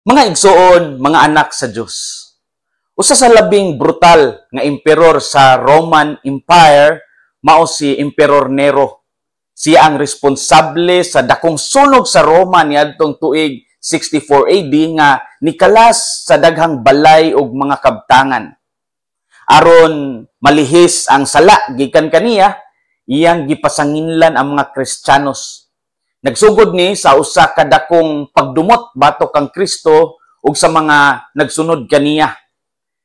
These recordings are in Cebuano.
Mga igsuon, mga anak sa Dios. Usa sa labing brutal nga emperor sa Roman Empire mao si Emperor Nero. Siya ang responsable sa dakong sunog sa Roma niadtong tuig 64 AD nga nikalas sa daghang balay ug mga kabtangan. Aron malihis ang sala gikan kaniya, iyang gipasanginlan ang mga Kristiyanos. Nagsugod ni sa usa ka dakong pagdumot batok kang Kristo ug sa mga nagsunod kaniya.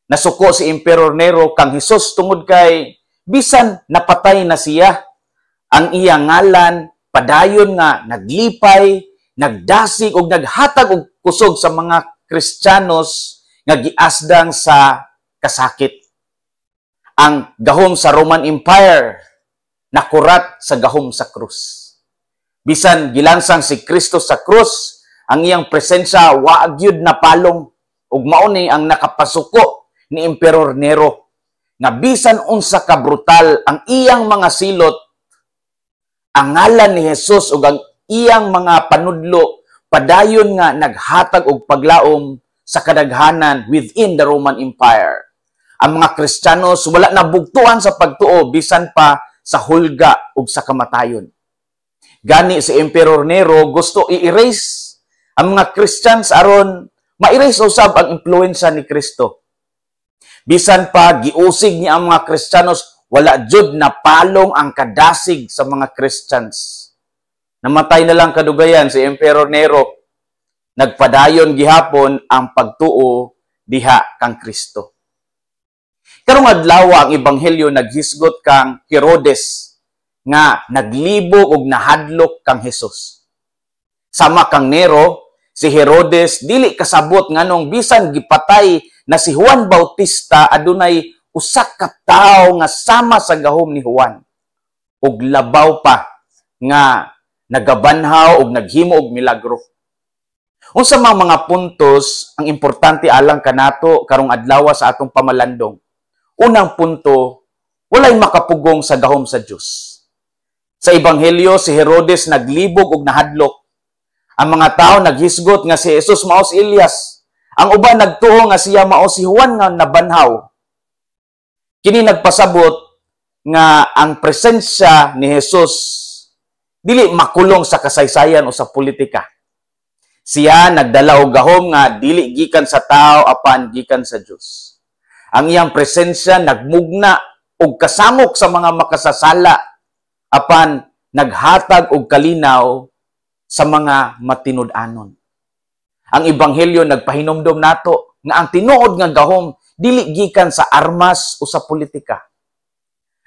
Nasuko si Emperor Nero kang Hesus tungod kay bisan napatay na siya, ang iyang ngalan padayon nga naglipay, nagdasig ug naghatag og kusog sa mga Kristiyanos nga giasdang sa kasakit. Ang gahom sa Roman Empire nakurat sa gahom sa krus. Bisan gilansang si Kristo sa krus, ang iyang presensya wa gyud napalong, ug mao ni ang nakapasuko ni Emperor Nero nga bisan unsa ka brutal ang iyang mga silot, ang ngalan ni Jesus ug ang iyang mga panudlo padayon nga naghatag og paglaom sa kadaghanan within the Roman Empire. Ang mga Kristiyanos wala nabugtuan sa pagtuo bisan pa sa hulga ug sa kamatayon. Gani si Emperor Nero gusto i-erase ang mga Christians aron ma-erase usab ang impluwensya ni Kristo. Bisan pa giusig niya ang mga Kristiyanos, wala jud napalong ang kadasig sa mga Christians. Namatay na lang kadugayan si Emperor Nero. Nagpadayon gihapon ang pagtuo diha kang Kristo. Karong adlaw, ang ebanghelyo naghisgot kang Herodes nga naglibog og nahadlok kang Hesus. Sama kang Nero, si Herodes dili kasabot nganong bisan gipatay na si Juan Bautista, adunay usa ka tawo nga sama sa gahom ni Juan ug labaw pa nga nagabanhaw ug naghimo og milagro. Unsa man mga puntos ang importante alang kanato karong adlaw sa atong pamalandong? Unang punto, walay makapugong sa gahom sa Dios. Sa ebanghelyo, si Herodes naglibog og nahadlok. Ang mga tao naghisgot nga si Jesus mao si Elias. Ang uban nagtuo nga siya mao si Juan nga nabanhaw. Kini nagpasabot nga ang presensya ni Jesus dili makulong sa kasaysayan o sa politika. Siya nagdala og gahom nga dili gikan sa tao apan gikan sa Dios. Ang iyang presensya nagmugna og kasamok sa mga makasasala apan naghatag og kalinaw sa mga matinud-anon. Ang ebanghelyo nagpahinumdom nato nga ang tinuod nga gahom dili gikan sa armas o sa politika.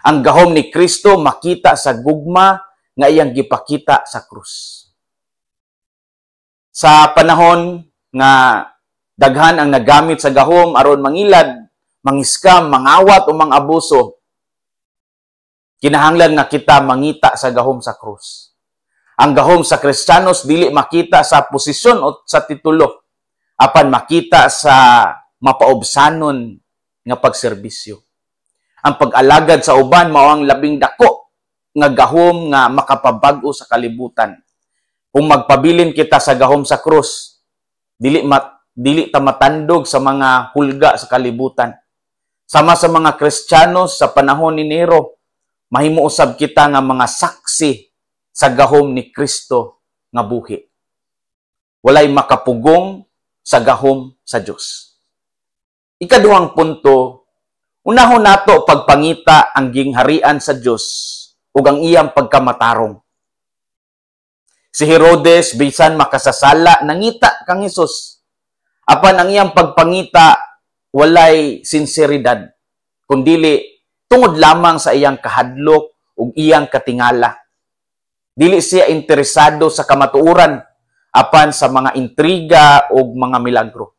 Ang gahom ni Kristo makita sa gugma nga iyang gipakita sa krus. Sa panahon nga daghan ang nagamit sa gahom aron mangilad, mangiskam, mangawat o mangabuso, kinahanglan nga kita mangita sa gahom sa krus. Ang gahom sa Kristiyanos dili makita sa posisyon o sa titulo, apan makita sa mapaubsanon nga pagserbisyo. Ang pag-alagad sa uban mao ang labing dako nga gahom nga makapabag-o sa kalibutan. Kung magpabilin kita sa gahom sa krus, dili ta matandog sa mga hulga sa kalibutan. Sama sa mga Kristiyanos sa panahon ni Nero, mahimo usab kita nga mga saksi sa gahom ni Kristo nga buhi. Walay makapugong sa gahom sa Dios. Ikaduhang punto, unahon nato pagpangita ang gingharian sa Dios ug ang iyang pagkamatarong. Si Herodes bisan makasasala, nangita kang Hesus. Apan ang iyang pagpangita walay sinseridad, kundili tungod lamang sa iyang kahadlok ug iyang katingala. Dili siya interesado sa kamatuoran apan sa mga intriga ug mga milagro.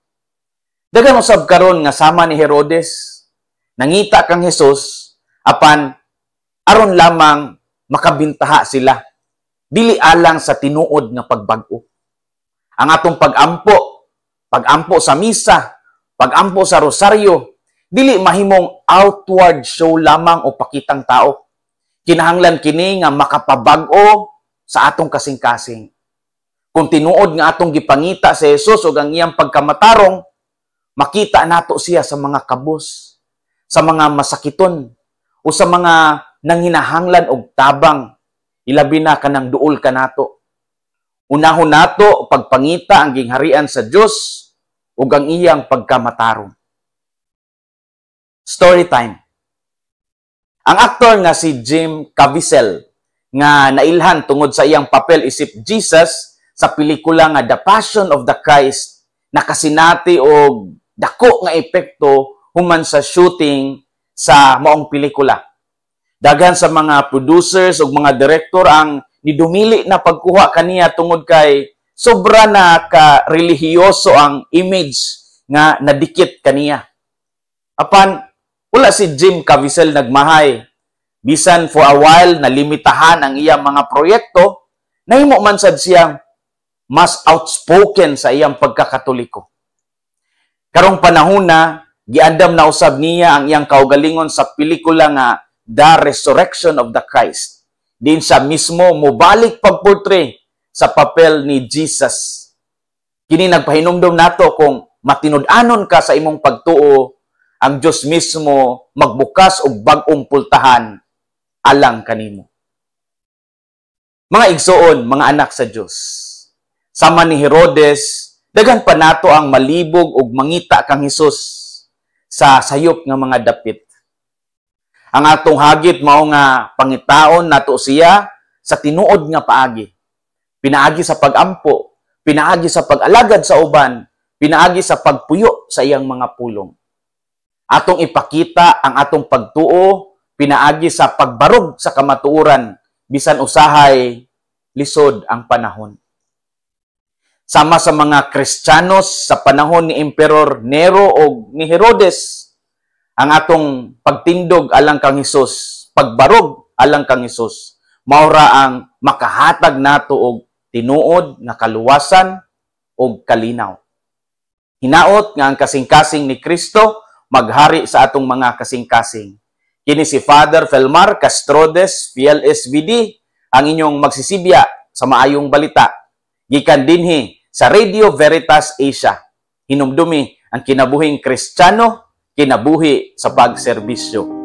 Daghan usab karon nga sama ni Herodes, nangita kang Hesus apan aron lamang makabintaha sila, dili alang sa tinuod nga pagbag-o. Ang atong pag-ampo, pag-ampo sa misa, pag-ampo sa rosaryo, dili mahimong outward show lamang o pakitang tao. Kinahanglan kini nga makapabag-o sa atong kasing-kasing. Kung tinuod nga atong gipangita si Jesus ug ang iyang pagkamatarong, makita nato siya sa mga kabos, sa mga masakiton, o sa mga nanghinahanglan og tabang, ilabi na kanang duol kanato. Unahon nato pagpangita ang gingharian sa Dios ug ang iyang pagkamatarong. Story time. Ang aktor nga si Jim Caviezel, nga nailhan tungod sa iyang papel isip Jesus sa pelikula nga The Passion of the Christ, nakasinati og dako nga epekto human sa shooting sa maong pelikula. Daghan sa mga producers ug mga director ang nidumili na pagkuha kaniya tungod kay sobra na ka relihiyoso ang image nga nadikit kaniya. Apan wala si Jim Caviezel nagmahay. Bisan for a while nalimitahan ang iyang mga proyekto, nahimo man sad siyang mas outspoken sa iyang pagkakatoliko. Karong panahon na, giandam na usab niya ang iyang kaugalingon sa pelikula nga The Resurrection of the Christ. Diin siya mismo mobalik pagportray sa papel ni Jesus. Kini nagpahinumdom nato, kung matinud-anon ka sa imong pagtuo, ang Dios mismo magbukas og bag-ong pultahan alang kanimo. Mga igsoon, mga anak sa Dios. Sama ni Herodes, daghan pa nato ang malibog og mangita kang Hesus sa sayop nga mga dapit. Ang atong hagit mao nga pangitaon nato siya sa tinuod nga paagi. Pinaagi sa pagampo, pinaagi sa pag-alagad sa uban, pinaagi sa pagpuyo sa iyang mga pulong. Atong ipakita ang atong pagtuo pinaagi sa pagbarog sa kamatuoran bisan usahay lisod ang panahon. Sama sa mga Kristiyanos sa panahon ni Emperor Nero o ni Herodes, ang atong pagtindog alang kang Hesus, pagbarog alang kang Hesus, maura ang makahatag nato og tinuod nga kaluwasan og kalinaw. Hinaot nga ang kasing-kasing ni Kristo maghari sa atong mga kasing-kasing. Kini si Father Felmar Castrodes, PLSVD, ang inyong magsisibya sa maayong balita. Gikan dinhi sa Radio Veritas Asia. Hinumdumi ang kinabuhing Kristiyano, kinabuhi sa pagserbisyo.